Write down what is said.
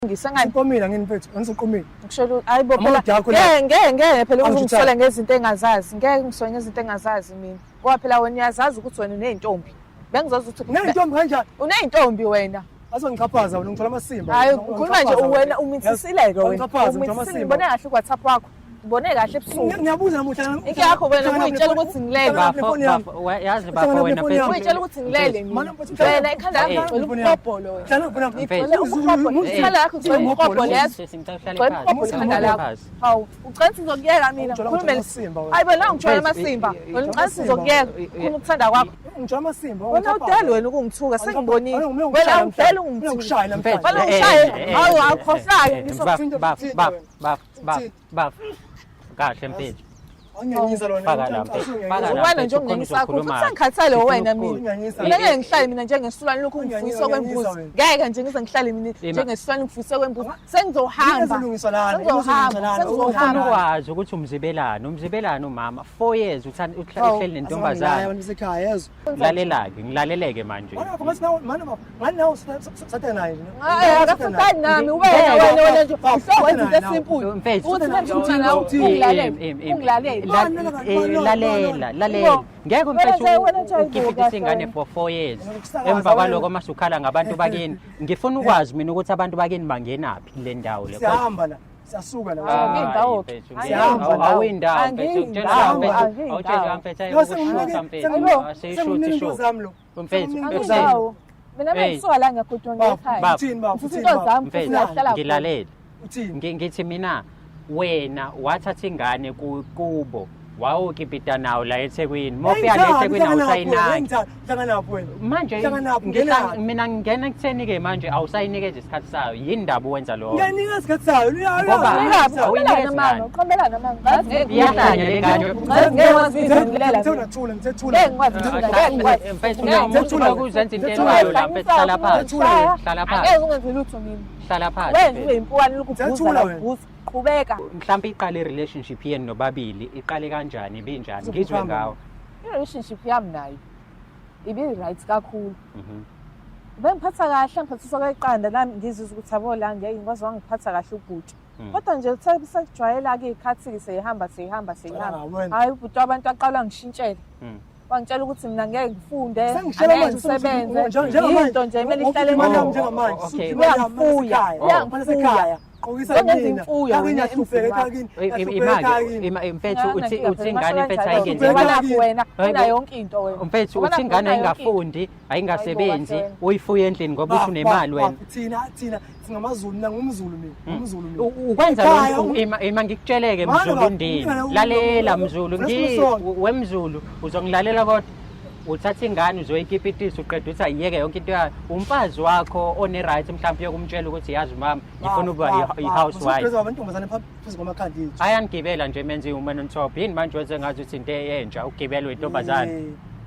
Ngisengani Uqomile ngini mfethu, angisoqomile. ngishela hayi bo phela Amawadi akho la. ngeke ngeke ngeke phela Angisho ungisole uthando. ngezinto engazazi ngeke ngisole ngezinto engazazi mina ngoba phela wena uyazazi ukuthi wena uney'ntombi bengizazi ukuthi Uneyintombi kanjani? uney'ntombi wena Azongixhaphaza wena ngithola amasimba. hayi ukhuluma nje wena umithisileke wena Ungixhaphaza ngithola umithisile amasimba. ngibone kahle ku-whatsapp wakho ngibone kahle ebusuku Ngiyabuza namuhla. Inkinga yakho wena kuyitshela ukuthi ngilele. Bafo, bafo, yazi bafo wena mfethu. Uyitshela ukuthi ngilele mina. Mana mfethu, Wena ikhanda lakho Eh. ligcwele ubuqobholo wena. Hlala khona. Ligcwele ubuqobholo. Ikhanda lakho ligcwele ubuqobholo leso. Sisi, ngicela uhlale Gcwele phansi. ubuqobholo ikhanda lakho. Phansi. Hawu, ucela ukuthi ngizokuyeka mina. Ungitshela Khulumele. amasimba wena. Hayi wena ungitshela Mfethu, amasimba. Wena ucela ukuthi amasimba. ngizokuyeka. Khuluma ukuthanda kwakho. Ngithola amasimba. Wena udele wena ukungithuka sengibonile. Wena udele ungithuka. Ngikushaya namhlanje. Wena ungishaye. Hawu, awukhohlayo. Baf, baf, baf, baf, baf. Kahle mfethu. Awunyanyiza lona. Faka la mfethu. Faka la. Ubani nje mfethu, khona ongenisakho uzokhuluma. futhi sengikhathele Sifuna wena ukukhuluma. mina. Unyanyiza. Mina ngeke ngihlale mina njengesilwane lokhu Unyanyiza, ngifuyiswa kwembuzi. unyanyiza wena. Ngeke nje ngize ngihlale mina Ima. njengesilwane ngifuyiswe kwembuzi. Sengizohamba. Izolungiswa lana, Sengizohamba. izolungiswa lana. Ufuna Sengizohamba. ukwazi ukuthi umzibelani, umzibelani umama 4 years uthanda Hawu. uhleli nentombazane. Abantu basekhaya yezwa. Lalela-ke, ngilaleleke manje. Mana bafo ngathi nawe mana bafo ngathi nawe sathe naye nje. Hayi akafuthani nami wena wena wena nje usowenza into esimple. Mfethu. Uthi manje nawe ungilalele. Ungilalele. Lalela, lalela. Ngeke mfethu Wena nje- wena nje ukhiphe ayibuka, ingane sorry. for 4 years. Ukusakaza Emva kwalokho wena. masukhala ngabantu bakini. Ngifuna ukwazi mina ukuthi abantu bakini bangenaphi kule ndawo le. Siyahamba la. Siyasuka la. Ah, Angiyindawo. Mfethu, Siyahamba la. Awuyindawo mfethu. Tshela Angiyindawo, mfethu. angiyindawo. Awutshela mfethu Yo ayikushuta mfethu. sengimnike Aseyishuthi into sho. zami lo. Mfethu, Angiyindawo. Mina Hey. bengisuka la ngiyagoduka ngekhaya. Baba. Uthini baba? Ngifisa Uthini into baba? zami futhi Mfethu, ngiyahlala khona. ngilalele. Uthini? Ngithi mina wena wathatha ingane kubo wawukipita nawo la eThekwini. Mofika la eThekwini awusayinaki. Hlanganaphi wena? Manje Hlanganaphi? Ngenaphi? mina ngingena ekutheni-ke manje awusayinikeza isikhathi sayo yini ndaba uwenza lokho Ngiyanika isikhathi sayo. Ngoba- Uqambelana Awuyinikezi amanga, ngani? uqambelana amanga. Ngathi ngeke Iyahlanya le ngane. Ngathi ngeke ngikwazi ukuyiphendulela Ngithe mina. unathula, ngithe thula. Ngeke ngikwazi ukuthula, ngeke ngikwazi. Mfethu Ngeke umuntu Ngithethula. ukuzenza into Ngithethula. elwayo la mfethu hlala phansi hlala Angeke phansi ungenze lutho mina. hlala phansi Wena mfethu. ube impukane lokhu ubhuza Ngithethula la wena. ubhuza. Qhubeka. Mhlawumbe iqale i-relationship yenu nobabili iqale kanjani ibinjani ngizwe Uzokuhamba. ngawo I-relationship yami nayo ibi-right kakhulu. Mhm. Bengiphatha kahle, ngiphathiswa kweqanda nami ngizizwa ukuthi yabo la ngeke ngikwazi wangiphatha kahle ubhuti. Kodwa nje sekujwayela-ke iy'khathi-ke seyihamba seyihamba seyihamba. Cabanga wena. Hhayi ubhuti wabantu aqala ngishintshele. Wangitshela ukuthi mina ngeke ngifunde, Sengishela angeke manje ngisebenze. njengamanje. Yinto nje kumele ihlale Imali yami endlini. njengamanje. Okay. Uyangifuya, uyangifuya. Ekhaya. Qokisa Zongenza mina. imfuyo Ekhaya wena ngiyahlupheka emzini ekhaya kini. Ngiyahlupheka Imake ekhaya kini. mfethu uthi uthi ingane mfethu ayingenzi Ubheka Ngoba nakho kini. wena Hayi bo. unayo yonke into wena. mfethu Ngoba uthi nakho ingane unayo yonke into. ayingafundi ayingasebenzi Hayi bo, kahle wena. uyifuye endlini ngoba uthi unemali wena Thina singamaZulu mina ngumZulu mina. Ngumzulu mina. Ukwenza Ekhaya, lokhu ima ngikutsheleke Mana mzulu baba, ndini lalela mzulu wemzulu uzongilalela kodwa uthatha ingane uzoyikipitisa uqeda uthi ayiyeke yonke into yayo umfazi wakho one-right mhlawumbe yokumtshela ukuthi yazi mama ngifuna ukuba i-housewife Ugeza amantombazane phezu kwamakhanda ethu. Ayanigibela nje menze i-woman on top yini manje wenze ngathi uthi into entsha ukugibelwa intombazane. Eh.